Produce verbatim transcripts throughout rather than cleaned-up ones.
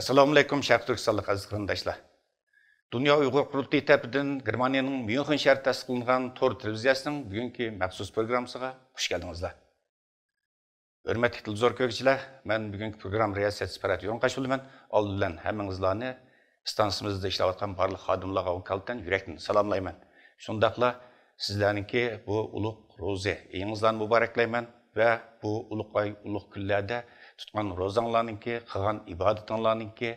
ئەسسالامۇئەلەيكۇم، شەرقىي تۈركىستانلىق ئەزىز قېرىنداشلار. دۇنيا ئۇيغۇر قۇرۇلتىيى تەرىپىدىن گېرمانىيەنىڭ ميۇنخېن شەھىرىدە تەسىس قىلىنغان تور تېلېۋىزىيەسىنىڭ بۈگۈنكى مەخسۇس پروگراممىسىغا خۇش كەلدىڭىزلەر. ھۆرمەتلىك تېلېۋىزور كۆرگۈچىلەر، مەن بۈگۈنكى پروگرامما رىياسەتچىسى پەرھات يورۇنقاش بولىمەن. ئالدى بىلەن ھەممىڭىزلارنى ئىستانسىمىزدا ئىشلەۋاتقان بارلىق خادىملارغا ۋاكالىتەن يۈرەكتىن سالاملايمەن. شۇنداقلا سىزلەرنىڭكى بۇ ئۇلۇغ روزى ئېيىڭىزلارنى مۇبارەكلەيمەن ۋە بۇ ئۇلۇغ ئاي، ئۇلۇغ كۈنلەردە تۇتقان روزاڭلارنىڭكى، قىلغان ئىبادىتىڭلارنىڭكى،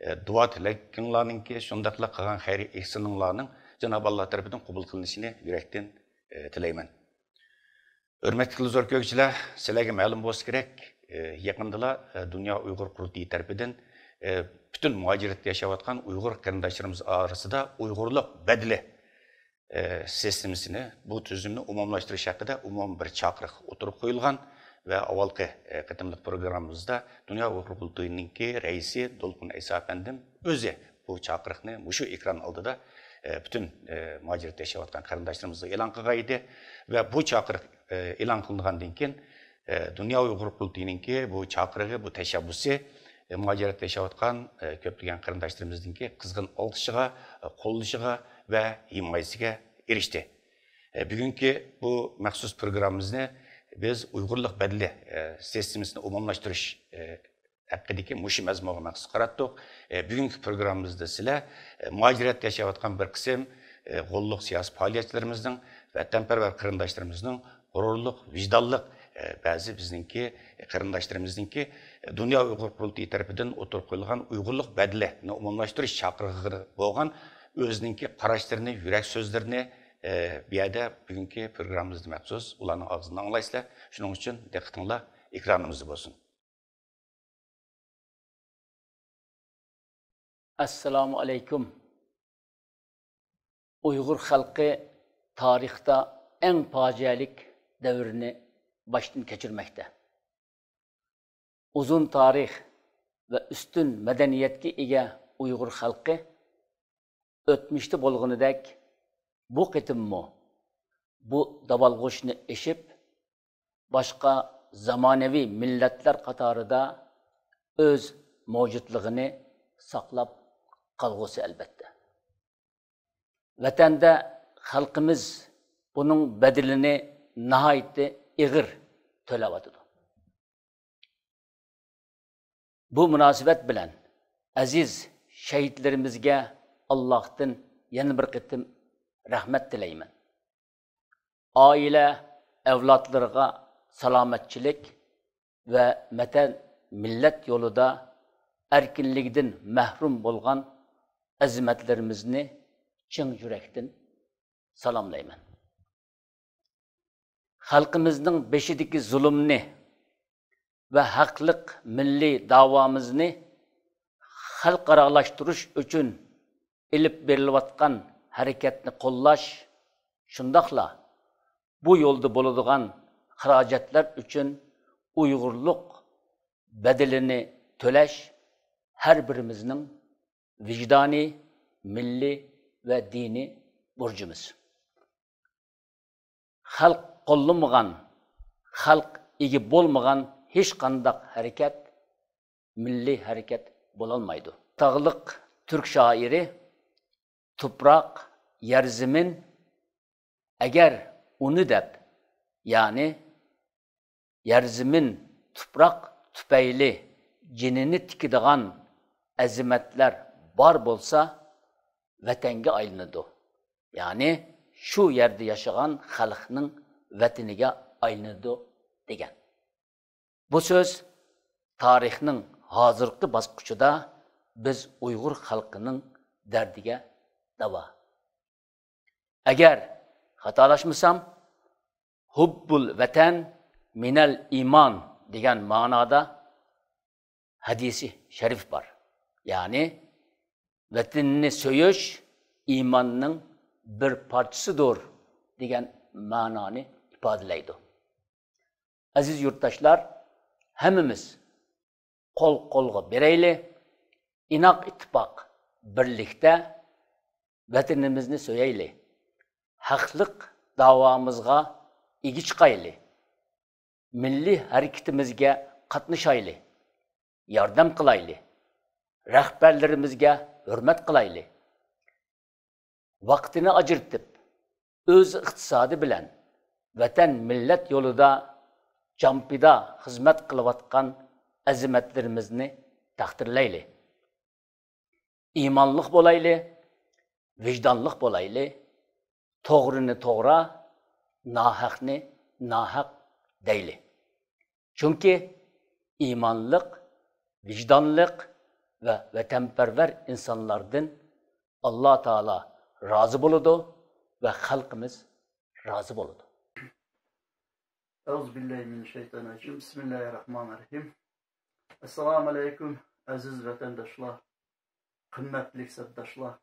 ئە، دۇئا تىلەكىڭلارنىڭكى، شۇنداقلا قىلغان خەير ئېھسىنىڭلارنىڭ جانابى ئاللا تەرىپىدىن قوبۇل قىلىنىشىنى يۈرەكتىن، ئە، تىلەيمەن. ھۆرمەتلىك تېلېۋىزور كۆرگۈچىلەر، سىلەرگە مەلۇم بولسا كېرەك، ئە، يېقىندىلا، ئە، دۇنيا ئۇيغۇر قۇرۇلتىيى تەرىپىدىن، ئە، پۈتۈن مۇھاجىرەتتە ياشاۋاتقان ئۇيغۇر قېرىنداشلىرىمىز ئارىسىدا ئۇيغۇرلۇق بەدىلى، ئە، سىستېمىسىنى، بۇ تۈزۈمنى ئومۇملاشتۇرۇش ھەققىدە ئومۇمىي بىر چاقىرىق ئوتتۇرىغا قويۇلغان ۋە ئاۋۋالقى، ئە، قېتىملىق پروگراممىمىزدا دۇنيا ئۇيغۇر قۇرۇلتىيىنىڭكى رەئىسى دولقۇن ئەيسا ئەپەندىم ئۆزى بۇ چاقىرىقنى مۇشۇ ئېكران ئالدىدا، ئە، پۈتۈن، ئە، مۇھاجىرەتتە ياشاۋاتقان قېرىنداشلىرىمىزغا ئېلان قىلغان ئىدى ۋە بۇ چاقىرىق، ئە، ئېلان قىلىنغاندىن كېيىن، ئە، دۇنيا ئۇيغۇر قۇرۇلتىيىنىڭكى بۇ چاقىرىقى، بۇ تەشەببۇسى، ئە، مۇھاجىرەتتە ياشاۋاتقان، ئە، كۆپلىگەن قېرىنداشلىرىمىزنىڭكى قىزغىن ئالقىشىغا، ئە، قوللىشىغا ۋە ھىمايىسىگە ئېرىشتى. ئە، بۈگۈنكى بۇ مەخسۇس پروگراممىمىزنى بىز ئۇيغۇرلۇق بەدىلى، ئە، سىستېمىسىنى ئومۇملاشتۇرۇش، ئە، ھەققىدىكى مۇشۇ مەزمۇنغا مەخسۇس قاراتتۇق. ئە، بۈگۈنكى پروگراممىمىزدا سىلەر، ئە، مۇھاجىرەتتە ياشاۋاتقان بىر قىسىم، ئە، غوللۇق سىياسىي پائالىيەتچىلىرىمىزنىڭ، ۋەتەنپەرۋەر قېرىنداشلىرىمىزنىڭ غۇرۇرلۇق، ۋىجدانلىق، ئە، بەزى بىزنىڭكى قېرىنداشلىرىمىزنىڭكى، ئە، دۇنيا ئۇيغۇر قۇرۇلتىيى تەرىپىدىن ئوتتۇرىغا قويۇلغان ئۇيغۇرلۇق بەدىلىنى ئومۇملاشتۇرۇش چاقىرىقىغا بولغان ئۆزىنىڭكى قاراشلىرىنى، يۈرەك سۆزلىرىنى، ئە، بۇ يەردە بۈگۈنكى پروگراممىمىزدا مەخسۇس ئۇلارنىڭ ئاغزىدىن ئاڭلايسىلەر. شۇنىڭ ئۈچۈن دىققىتىڭلار ئېكرانىمىزدا بولسۇن. ئەسسالامۇ ئەلەيكۇم. ئۇيغۇر خەلقى تارىختا ئەڭ پاجىئەلىك دەۋرنى باشتىن كەچۈرمەكتە. ئۇزۇن تارىخ ۋە ئۈستۈن مەدەنىيەتكە ئىگە ئۇيغۇر خەلقى ئۆتمۈشتە بولغىنىدەك بۇ قېتىممۇ بۇ داۋالغۇشنى ئېشىپ، باشقا زامانىۋى مىللەتلەر قاتارىدا ئۆز مەۋجۇتلۇقىنى ساقلاپ قالغۇسى ئەلۋەتتە. ۋەتەندە خەلقىمىز بۇنىڭ بەدىلىنى ناھايىتى ئېغىر تۆلەۋاتىدۇ. بۇ مۇناسىۋەت بىلەن ئەزىز شەھىدلىرىمىزگە ئاللاھتىن يەنە بىر قېتىم رەھمەت تىلەيمەن. ئائىلە ئەۋلادلىرىغا سالامەتچىلىك ۋە ۋەتەن، مىللەت يولىدا ئەركىنلىكىدىن مەھرۇم بولغان ئەزىمەتلىرىمىزنى چىن يۈرەكتىن سالاملايمەن. خەلقىمىزنىڭ بېشىدىكى زۇلۇمنى ۋە ھەقلىق مىللىي داۋامىزنى خەلقئارالاشتۇرۇش ئۈچۈن ئېلىپ بېرىلىۋاتقان ھەرىكەتنى قوللاش، شۇنداقلا بۇ يولدا بولىدىغان خىراجەتلەر ئۈچۈن ئۇيغۇرلۇق بەدىلىنى تۆلەش ھەر بىرىمىزنىڭ ۋىجدانىي، مىللىي ۋە دىنىي بۇرچىمىز. خەلق قوللىمىغان، خەلق ئىگە بولمىغان ھېچقانداق ھەرىكەت مىللىي ھەرىكەت بولالمايدۇ. تاغلىق تۈرك شائىرى، تۇپراق، يەر زېمىن، ئەگەر ئۇنى دەپ، يەنى يەر زېمىن، تۇپراق تۈپەيلى جېنىنى تىكىدىغان ئەزىمەتلەر بار بولسا، ۋەتەنگە ئايلىنىدۇ. يەنى شۇ يەردە ياشىغان خەلقنىڭ ۋەتىنىگە ئايلىنىدۇ دېگەن. بۇ سۆز تارىخنىڭ ھازىرقى باسقۇچىدا بىز ئۇيغۇر خەلقىنىڭ دەردىگە داۋا. ئەگەر خاتالاشمىسام، ھۇببۇل ۋەتەن مىنەل ئىمان دېگەن مانادا ھەدىسى شەرىپ بار. يەنى، ۋەتىنىنى سۆيۈش ئىماننىڭ بىر پارچىسىدۇر دېگەن مانانى ئىپادىلەيدۇ. ئەزىز يۇرتداشلار، ھەممىمىز قول قولغا بېرەيلى، ئىناق ئىتتىپاق بىرلىكتە ۋەتىنىمىزنى سۆيەيلى، ھەقلىق داۋامىزغا ئىگە چىقايلى، مىللىي ھەرىكىتىمىزگە قاتنىشايلى، ياردەم قىلايلى. رەھبەرلىرىمىزگە ھۆرمەت قىلايلى. ۋاقتىنى ئاجرىتىپ، ئۆز ئىقتىسادى بىلەن ۋەتەن، مىللەت يولىدا جان پىدا خىزمەت قىلىۋاتقان ئەزىمەتلىرىمىزنى تەقدىرلەيلى. ئىمانلىق بولايلى، ۋىجدانلىق بولايلى، توغرىنى توغرا، ناھەقنى ناھەق دەيلى. چۈنكى ئىمانلىق، ۋىجدانلىق ۋە ۋەتەنپەرۋەر ئىنسانلاردىن ئاللا تائالا رازى بولىدۇ ۋە خەلقىمىز رازى بولىدۇ. ئەئۇزۇبىللاھىمىنەششەيتانىررەجىم. بىسمىللاھىررەھمانىررەھىم. ئەسسالامۇئەلەيكۇم، ئەزىز ۋەتەنداشلار، قىممەتلىك سەپداشلار.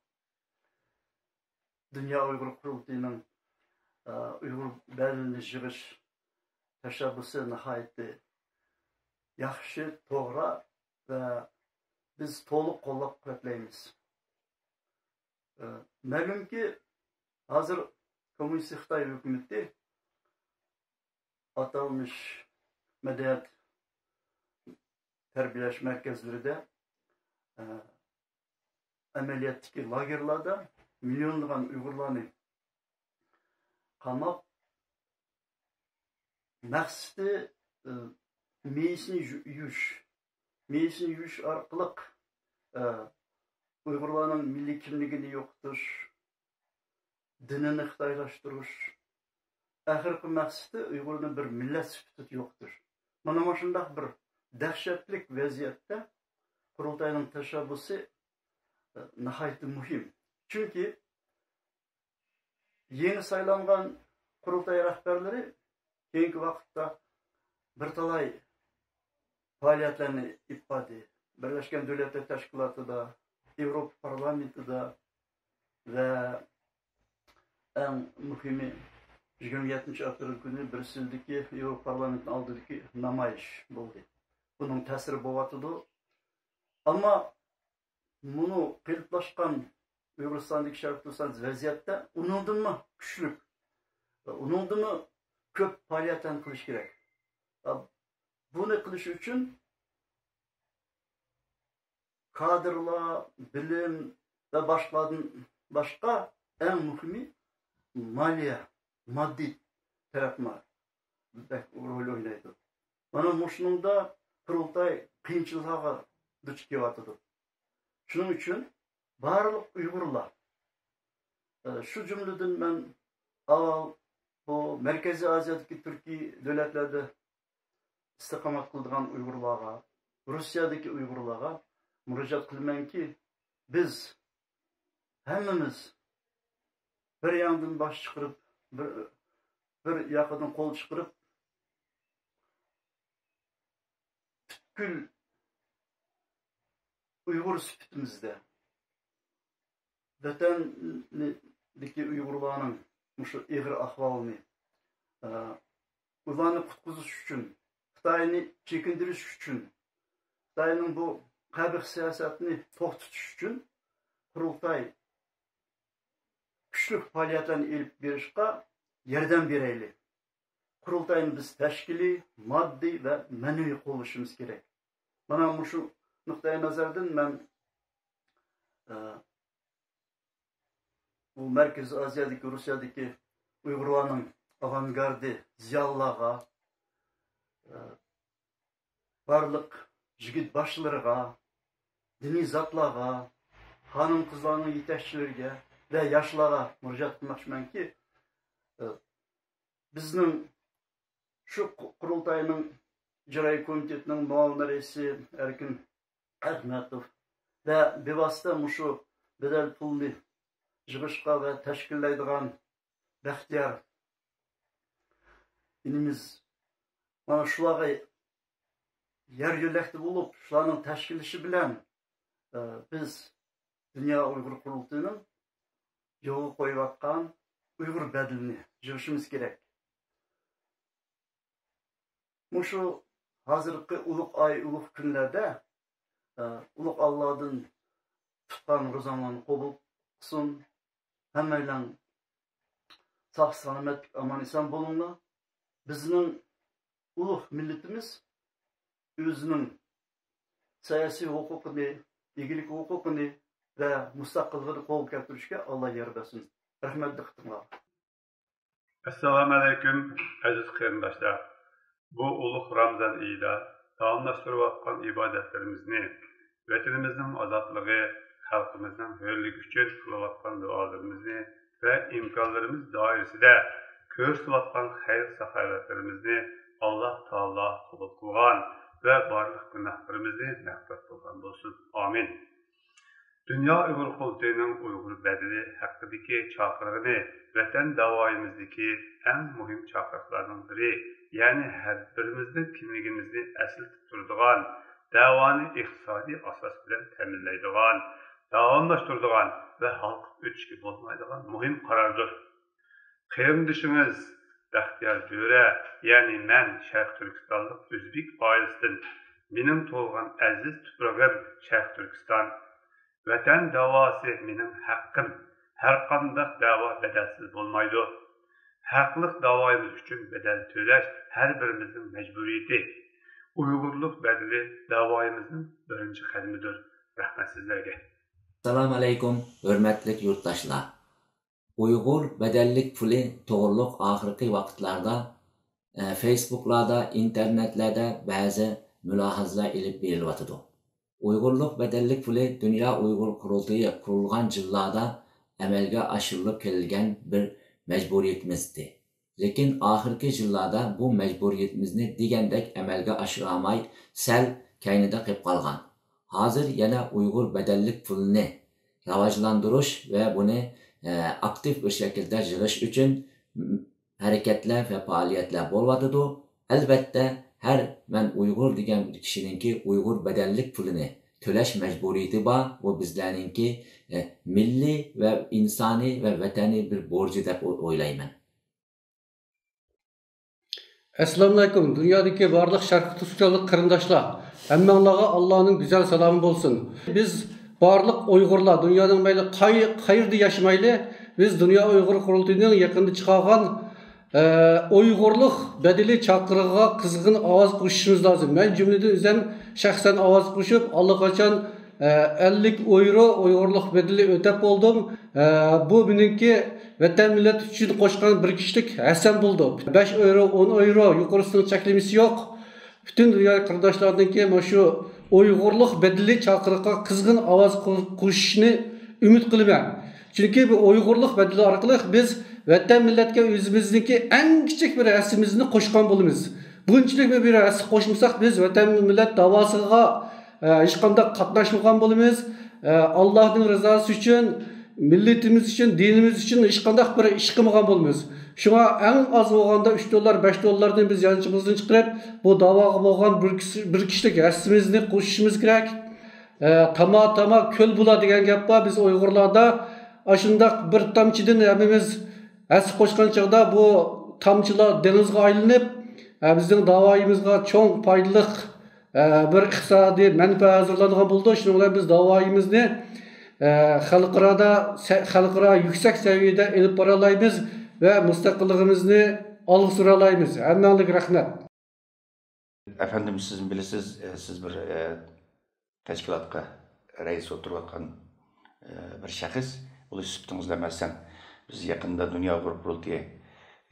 دۇنيا ئۇيغۇر قۇرۇلتىيىنىڭ، ئە، ئۇيغۇر بەدىنىنى يىغىش تەشەببۇسى ناھايىتى ياخشى، توغرا ۋە بىز تولۇق قوللاپ قۇۋۋەتلەيمىز. ئە، مەلۇمكى، ھازىر كوممۇنىست خىتاي ھۆكۈمىتى ئاتالمىش مەدەنىيەت تەربىيەلەش مەركەزلىرىدە، ئە، ئەمەلىيەتتىكى لاگېرلاردا مىليونلىغان ئۇيغۇرلارنى قاماپ، مەقسىتى، ئە، مېيىسىنى يۇ-، يۇيۇش، مېيىسىنى يۇيۇش ئارقىلىق، ئە، ئۇيغۇرلارنىڭ مىللىي كىملىكىنى يوقىتىش، دىنىنى خىتايلاشتۇرۇش، ئاخىرقى مەقسىتى ئۇيغۇرنى بىر مىللەت سۈپىتىدە يوقىتىش. مانا مۇشۇنداق بىر دەھشەتلىك ۋەزىيەتتە قۇرۇلتاينىڭ تەشەببۇسى، ئە، ناھايىتى مۇھىم. چۈنكى يېڭى سايلانغان قۇرۇلتاي رەھبەرلىرى كېيىنكى ۋاقىتتا بىر تالاي پائالىيەتلەرنى ئېلىپ باردى. بىرلەشكەن دۆلەتلەر تەشكىلاتىدا، ياۋروپا پارلامېنتىدا ۋە ئەڭ مۇھىمى، يىگىرمە يەتتىنچى ئاپرېل كۈنى بريۇسسېلدىكى ياۋروپا پارلامېنتىنىڭ ئالدىدىكى نامايىش بولدى. بۇنىڭ تەسىرى بولۇۋاتىدۇ. ئەمما مۇنۇ قېلىپلاشقان ئۇيغۇرىستاندىكى شەرقىي تۈركىستان ۋەزىيەتتە ئۇنىڭدىنمۇ كۈچلۈك، ئۇنىڭدىنمۇ كۆپ پائالىيەتلەرنى قىلىش كېرەك. بۇنى قىلىش ئۈچۈن كادىرلار، بىلىم ۋە باشقىلاردىن باشقا، ئەڭ مۇھىمى مالىيە، ماددىي تەرەپمۇ بەك رول ئوينايدۇ. مانا مۇشۇنىڭدا قۇرۇلتاي قىيىنچىلىقلارغا دۇچ كېلىۋاتىدۇ. شۇنىڭ ئۈچۈن بارلىق ئۇيغۇرلار، ئە، شۇ جۈملىدىن مەن ئاۋۋال بۇ مەركىزىي ئازىيادىكى تۈركىي دۆلەتلەردە ئىستىقامەت قىلىدىغان ئۇيغۇرلارغا، روسىيەدىكى ئۇيغۇرلارغا مۇراجىئەت قىلىمەنكى، بىز ھەممىمىز بىر ياندىن باش چىقىرىپ، بىر، بىر ياقىدىن قول چىقىرىپ، پۈتكۈل ئۇيغۇر سۈپىتىمىزدە ۋەتەندىكى ئۇيغۇرلارنىڭ مۇشۇ ئېغىر ئەھۋالىنى، ئە، ئۇلارنى قۇتقۇزۇش ئۈچۈن، خىتاينى چېكىندۈرۈش ئۈچۈن، خىتاينىڭ بۇ قەبىھ سىياسەتنى توختىتىش ئۈچۈن قۇرۇلتاي كۈچلۈك پائالىيەتلەرنى ئېلىپ بېرىشقا ياردەم بېرەيلى. قۇرۇلتاينى بىز تەشكىلىي، ماددىي ۋە مەنىۋى قوللىشىمىز كېرەك. مانا مۇشۇ نۇقتىئى نەزەردىن مەن، ئە، بۇ مەركىزىي ئازىيادىكى، روسىيەدىكى ئۇيغۇرلارنىڭ ئاۋانگاردى، زىيالىيلارغا، ئە، بارلىق يىگىت باشلىرىغا، دىنىي زاتلارغا، خانىم-قىزلارنىڭ يېتەكچىلىرىگە ۋە ياشلارغا مۇراجىئەت قىلماقچىمەنكى، ئە، بىزنىڭ شۇ قۇ-، قۇرۇلتاينىڭ ئىجرائىي كومىتېتىنىڭ مۇئاۋىن رەئىسى ئەركىن ئەخمەتوف ۋە بىۋاسىتە مۇشۇ بەدەل پۇلنى يىغىشقا ۋە تەشكىللەيدىغان بەختىيار ئىنىمىز، مانا شۇلارغا يار يۆلەكتە بولۇپ، شۇلارنىڭ تەشكىللىشى بىلەن، ئە، بىز دۇنيا ئۇيغۇر قۇرۇلتىيىنىڭ يولغا قويۇۋاتقان ئۇيغۇر بەدىلىنى يىغىشىمىز كېرەك. مۇشۇ ھازىرقى ئۇلۇغ ئاي، ئۇلۇغ كۈنلەردە، ئە، ئۇلۇغ ئاللادىن تۇتقان روزاڭلارنى قوبۇل قىلسۇن. ھەممەيلەن ساق-سالامەتلىك، ئامان-ئېسەن بولۇڭلار. بىزنىڭ ئۇلۇغ مىللىتىمىز ئۆزىنىڭ سىياسىي ھوقۇقىنى، ئىگىلىك ھوقۇقىنى ۋە مۇستەقىللىقىنى قولغا كەلتۈرۈشكە ئاللا يار بەرسۇن. رەھمەت دىققىتىڭلارغا. ئەسسالامۇئەلەيكۇم، ئەزىز قېرىنداشلار! بۇ ئۇلۇغ رامزان ئېيىدا داۋاملاشتۇرۇۋاتقان ئىبادەتلىرىمىزنى، ۋەتىنىمىزنىڭ ئازادلىقى، خەلقىمىزنىڭ ھۆرلۈكى ئۈچۈن قىلىۋاتقان دۇئالىرىمىزنى ۋە ئىمكانلىرىمىز دائىرىسىدە كۆرسىتىۋاتقان خەير-ساخاۋەتلىرىمىزنى ئاللا تائالا قوبۇل قىلغان ۋە بارلىق گۇناھلىرىمىزنى مەغپىرەت قىلغان بولسۇن. ئامىن. دۇنيا ئۇيغۇر قۇرۇلتىيىنىڭ ئۇيغۇر بەدىلى ھەققىدىكى چاقىرىقىنى ۋەتەن داۋايىمىزدىكى ئەڭ مۇھىم چاقىرىقلارنىڭ بىرى، يەنى ھەر بىرىمىزنىڭ كىملىكىمىزنى ئەسلىتىپ تۇرىدىغان، دەۋانى ئىقتىسادىي ئاساس بىلەن تەمىنلەيدىغان، داۋاملاشتۇرىدىغان ۋە ھالقىپ ئۆتۈشكە بولمايدىغان مۇھىم قاراردۇر. قېرىندىشىڭىز بەختىيار جۆرە، يەنى مەن شەرقىي تۈركىستانلىق ئۆزبېك ئائىلىسىدىن. مېنىڭ تۇغۇلغان ئەزىز تۇپرىقىم شەرقىي تۈركىستان. ۋەتەن داۋاسى مېنىڭ ھەققىم. ھەرقانداق دەۋا بەدەلسىز بولمايدۇ. ھەقلىق داۋايىمىز ئۈچۈن بەدەل تۆلەش ھەر بىرىمىزنىڭ مەجبۇرىيىتى. ئۇيغۇرلۇق بەدىلى داۋايىمىزنىڭ بىرىنچى قەدىمىدۇر. رەھمەت سىزلەرگە. ئەسسالامۇئەلەيكۇم، ھۆرمەتلىك يۇرتداشلار! ئۇيغۇر بەدەللىك پۇلى توغرۇلۇق ئاخىرقى ۋاقىتلاردا، ئە، فېيسبۇكلاردا، ئىنتېرنېتلەردە بەزى مۇلاھىزىلەر ئېلىپ بېرىلىۋاتىدۇ. ئۇيغۇرلۇق بەدەللىك پۇلى دۇنيا ئۇيغۇر قۇرۇلتىيى قۇرۇلغان يىللاردا ئەمەلگە ئاشۇرۇلۇپ كېلىنگەن بىر مەجبۇرىيىتىمىزدى. لېكىن ئاخىرقى يىللاردا بۇ مەجبۇرىيىتىمىزنى دېگەندەك ئەمەلگە ئاشۇرالماي، سەل كەينىدە قېلىپ قالغان. ھازىر يەنە ئۇيغۇر بەدەللىك پۇلىنى راۋاجلاندۇرۇش ۋە بۇنى، ئە، ئاكتىپ بىر شەكىلدە يىغىش ئۈچۈن، م، ھەرىكەتلەر ۋە پائالىيەتلەر بولۇۋاتىدۇ. ئەلۋەتتە، ھەر مەن ئۇيغۇر دېگەن بىر كىشىنىڭكى ئۇيغۇر بەدەللىك پۇلىنى تۆلەش مەجبۇرىيىتى بار. بۇ بىزلەرنىڭكى، ئە، مىللىي ۋە ئىنسانىي ۋە ۋەتەنىي بىر بورجى دەپ ئو-، ئويلايمەن. ئەسسالامۇئەلەيكۇم، دۇنيادىكى بارلىق شەرقىي تۈركىستانلىق قېرىنداشلار، ھەممەڭلارغا ئاللانىڭ گۈزەل سالامى بولسۇن. بىز بارلىق ئۇيغۇرلار، دۇنيانىڭ مەيلى قاي-، قەيەردە ياشىمايلى، بىز دۇنيا ئۇيغۇر قۇرۇلتىيىنىڭ يېقىندا چىقارغان، ئە، ئۇيغۇرلۇق بەدىلى چاقىرىقىغا قىزغىن ئاۋاز قوشۇشىمىز لازىم. مەن جۈملىدىن ئۆزۈم شەخسەن ئاۋاز قوشۇپ، ئاللىقاچان ئەللىك ئويرو ئۇيغۇرلۇق بەدىلى ئۆتەپ بولدۇم. بۇ مېنىڭكى ۋەتەن مىللەت ئۈچۈن قوشقان بىر كىشىلىك ھەسسەم بولدى. بەش ئويرو، ئون ئويرو، يۇقىرىسىنىڭ چەكلىمىسى يوق. پۈتۈن دۇنيا قېرىنداشلارنىڭكى مانا شۇ ئۇيغۇرلۇق بەدىلى چاقىرىقىغا قىزغىن ئاۋاز قو-، قوشۇشىنى ئۈمىد قىلىمەن. چۈنكى بۇ ئۇيغۇرلۇق بەدىلى ئارقىلىق بىز ۋەتەن مىللەتكە ئۆزىمىزنىڭكى ئەڭ كىچىك بىر ھەسسىمىزنى قوشقان بولىمىز. بۇنچىلىكمۇ بىر ھەسسە قوشمىساق، بىز ۋەتەن مىللەت داۋاسىغا ئە، ھېچقانداق قاتناشمىغان بولىمىز. ئە، ئاللاھنىڭ رىزاسى ئۈچۈن، مىللىتىمىز ئۈچۈن، دىنىمىز ئۈچۈن ھېچقانداق بىر ئىش قىلمىغان بولىمىز. شۇڭا ئەڭ ئاز بولغاندا ئۈچ دوللار، بەش دوللاردىن بىز يانچىمىزدىن چىقىرىپ، بۇ داۋاغا بولغان بىر كىشى-، بىر كىشىلىك ھەسسىمىزنى قوشۇشىمىز كېرەك. ئە، تاما تاما كۆل بۇلا دېگەن گەپ بار. بىز ئۇيغۇرلاردا ئاشۇنداق بىر تامچىدىن ھەممىمىز ھەسسە قوشقان چاغدا بۇ تامچىلار دېڭىزغا ئايلىنىپ، ئە، بىزنىڭ داۋايىمىزغا چوڭ پايدىلىق ئە، بىر ئىقتىسادىي مەنپە ھازىرلانغان بولىدۇ. شۇنىڭ بىلەن بىز داۋايىمىزنى، ئە، خەلقئارادا، سە-، خەلقئارا يۈكسەك سەۋىيەدە ئېلىپ بارالايمىز ۋە مۇستەقىللىقىمىزنى ئالغا سۈرەلايمىز. ھەممەڭلارغا رەھمەت. ئەپەندىم، سىز بىلىسىز، ئە، سىز بىر، ئە، تەشكىلاتقا رەئىس ئولتۇرۇۋاتقان، ئە، بىر شەخس بولۇش سۈپىتىڭىز بىلەن، مەسىلەن، بىز يېقىندا دۇنيا ئۇيغۇر قۇرۇلتىيى،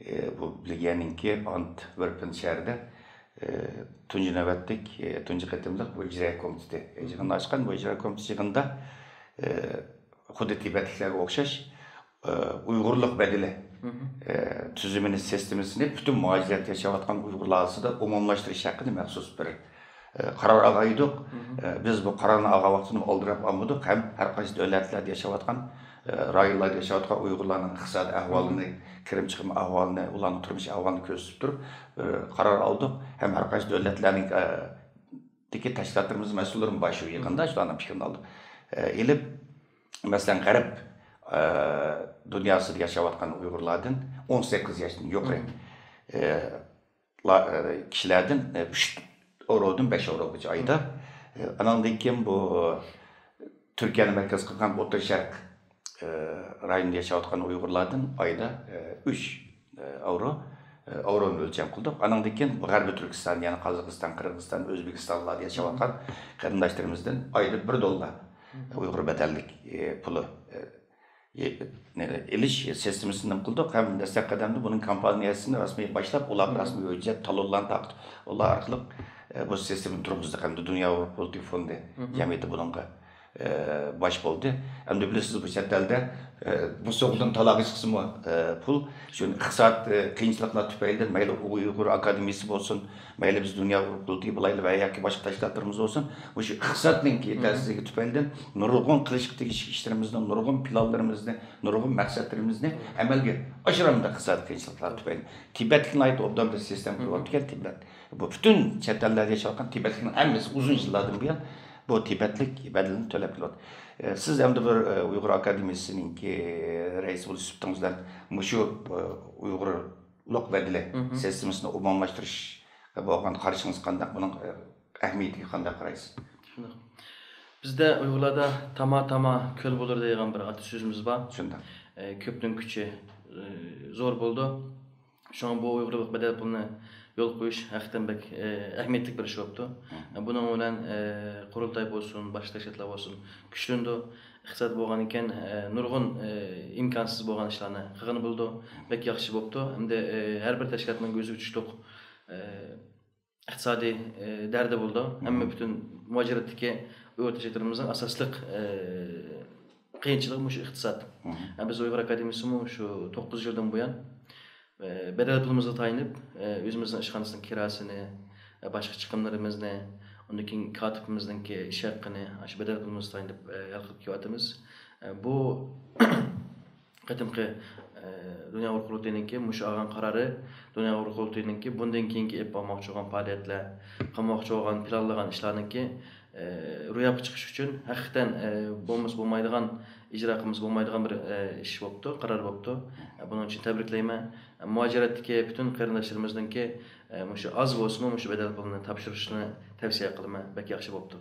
ئە، بۇ بېلگىيەنىڭكى ئانتۋېرپېن شەھىرىدە، ئە، تۇنجى نۆۋەتلىك، ئە، تۇنجى قېتىملىق بۇ ئىجرائىيە كومىتېتى يىغىنى ئاچقان. بۇ ئىجرائىيە كومىتېتى يىغىنىدا، ئە، خۇددى تىبەتلىكلەرگە ئوخشاش، ئە، ئۇيغۇرلۇق بەدىلى، ئە، تۈزۈمىنى، سىستېمىسىنى پۈتۈن مۇھاجىرەتتە ياشاۋاتقان ئۇيغۇرلار ئارىسىدا ئومۇملاشتۇرۇش ھەققىدە مەخسۇس بىر، ئە، قارار ئالغان ئىدۇق. ئە، بىز بۇ قارارنى ئالغان ۋاقتىمىزدا ئالدىراپ ئالمىدۇق ھەم ھەر قايسى دۆلەتلەردە ياشاۋاتقان، ئە، رايونلاردا ياشاۋاتقان ئۇيغۇرلارنىڭ ئىقتىسادىي ئەھۋالىنى، كىرىم چىقىم ئەھۋالىنى، ئۇلارنىڭ تۇرمۇش ئەھۋالىنى كۆرسىتىپ تۇرۇپ، بىر قارار ئالدۇق ھەم ھەر قايسى دۆلەتلەرنىڭ، ئە، دىكى تەشكىلاتلىرىمىز مەسئۇللىرىمۇ بار شۇ يىغىندا، شۇلارنىڭ پىكرىنى ئالدۇق. ئېلىپ، مەسىلەن، غەرب، ئە، دۇنياسىدا ياشاۋاتقان ئۇيغۇرلاردىن ئون سەككىز ياشتىن يۇقىرى، ئە، لا-، ئە، كىشىلەردىن، ئە، ئۈچ ئاۋرودىن بەش ئاۋروغىچە ئايدا. ئە، ئاناندىن كېيىن بۇ تۈركىيەنى مەركەز قىلغان ئوتتۇرا شەرق، ئە، رايونىدا ياشاۋاتقان ئۇيغۇرلاردىن ئايدا، ئە، ئۈچ ئاۋرو، ئاۋرونى ئۆلچەم قىلدۇق. ئانىڭدىن كېيىن غەربىي تۈركىستان، يەنى قازاقىستان، قىرغىزىستان، ئۆزبېكىستانلاردا ياشاۋاتقان قېرىنداشلىرىمىزدىن ئايدا بىر دوللار، ئۇيغۇر بەدەللىك، ئى، پۇلى، ئى، ئېلىش سىستېمىسىنى نېمە قىلدۇق ھەم دەسلەپكى قەدەمدە بۇنىڭ كامپانىيەسىنى رەسمىي باشلاپ، ئۇلارغا رەسمىي ھۆججەت، تالونلارنى تارقىتىپ، ئۇلار ئارقىلىق، ئە، بۇ سىستېمىنى تۇرغۇزدۇق ھەمدە دۇنيا ئۇيغۇر قۇرۇلتىيى فوندى جەمئىيىتى بۇنىڭغا، ئە، باش بولدى. ئەمدى بىلىسىز، بۇ چەت ئەلدە، ئە، بۇ سوغدىن تالاغا چىقسىمۇ، ئە، پۇل، شۇ ئىقتىساد، ئە، قىيىنچىلىقلار تۈپەيلىدىن مەيلى ئۇيغۇر ئاكادېمىيىسى بولسۇن، مەيلى بىز دۇنيا ئۇيغۇر قۇرۇلتىيى بولايلى ۋە ياكى باشقا تەشكىلاتلىرىمىز بولسۇن، مۇشۇ ئىقتىسادنىڭكى تەسىرلىكى تۈپەيلىدىن نۇرغۇن قىلىشقا تېگىشلىك ئىشلىرىمىزنى، نۇرغۇن پىلانلىرىمىزنى، نۇرغۇن مەقسەتلىرىمىزنى ئەمەلگە ئاشۇرالمىدۇق ئىقتىسادىي قىيىنچىلىقلار تۈپەيلىدىن. تىبەتلىكنى ناھايىتى ئوبدان بىر سىستېما قىلىۋاپتىكەن تىبەت. بۇ پۈتۈن چەت ئەللەردە ياشاۋاتقان تىبەتلىكنىڭ ھەممىسى ئۇزۇن يىللاردىن بۇيان بۇ تىبەتلىك بەدىلىنى تۆلەپ كېلىۋاتىدۇ. ئە، سىز ئەمدى بىر، ئە، ئۇيغۇر ئاكادېمىيىسىنىڭكى رەئىسى بولۇش سۈپىتىڭىز بىلەن مۇشۇ، ئە، ئۇيغۇرلۇق بەدىلى سىستېمىسىنى ئومۇملاشتۇرۇشقا بولغان قارىشىڭىز قانداق؟ بۇنىڭ، ئە، ئەھمىيىتىگە قانداق قارايسىز؟ شۇنداق. بىزدە ئۇيغۇرلاردا «تاما تاما كۆل بولۇر» دەيدىغان بىر ئاتە سۆزىمىز بار. شۇنداق. ئە، كۆپنىڭ كۈچى، ئە، زور بولىدۇ. شۇڭا بۇ ئۇيغۇرلۇق بەدەل پۇلىنى يولغا قويۇش ھەقىقەتەن بەك، ئە، ئەھمىيەتلىك بىر ئىش بوپتۇ. بۇنىڭ بىلەن، ئە، قۇرۇلتاي بولسۇن، باشقا تەشكىلاتلار بولسۇن، كۈچلىنىدۇ. ئىقتىساد بولغاندىكىن، ئە، نۇرغۇن، ئە، ئىمكانسىز بولغان ئىشلارنى قىلغىلى بولىدۇ. بەك ياخشى بوپتۇ. ئەمدى، ئە، ھەر بىر تەشكىلاتنىڭ ئۆزىگە تۇتۇشلۇق، ئە، ئىقتىسادىي، ئە، دەردى بولىدۇ. ھەممە پۈتۈن مۇھاجىرەتتىكى ئۇيغۇر تەشكىلاتلىرىمىزنىڭ ئاساسلىق، ئە، قىيىنچىلىقى مۇشۇ ئىقتىساد. ئە، بىز ئۇيغۇر ئاكادېمىيىسىمۇ شۇ توققۇز يىلدىن بۇيان، ئە، بەدەل پۇلىمىزغا تايىنىپ، ئە، ئۆزىمىزنىڭ ئىشخانىسىنىڭ كىراسىنى، ئە، باشقا چىقىملىرىمىزنى، ئۇندىن كېيىن كاتىپىمىزنىڭكى ئىش ھەققىنى، ئاشۇ بەدەل پۇلىمىزغا تايىنىپ، ئە، ھەل قىلىپ كېلىۋاتىمىز. ئە، بۇ قېتىمقى، ئە، دۇنيا ئۇيغۇر قۇرۇلتىيىنىڭكى مۇشۇ ئالغان قارارى، دۇنيا ئۇيغۇر قۇرۇلتىيىنىڭكى بۇندىن كېيىنكى ئېلىپ بارماقچى بولغان پائالىيەتلەر، قىلماقچى بولغان، پىلانلىغان ئىشلارنىڭكى، ئە، روياپقا چىقىشى ئۈچۈن ھەقىقەتەن، ئە، بولمىسا بولمايدىغان، ئىجرا قىلمىسا بولمايدىغان بىر، ئە، ئىش بوپتۇ، قارار بوپتۇ. ئە، بۇنىڭ ئۈچۈن تەبرىكلەيمەن. ئە، مۇھاجىرەتتىكى پۈتۈن قېرىنداشلىرىمىزنىڭكى، ئە، مۇشۇ ئاز بولسىمۇ مۇشۇ بەدەل پۇلىنى تاپشۇرۇشىنى تەۋسىيە قىلىمەن. بەك ياخشى بوپتۇ.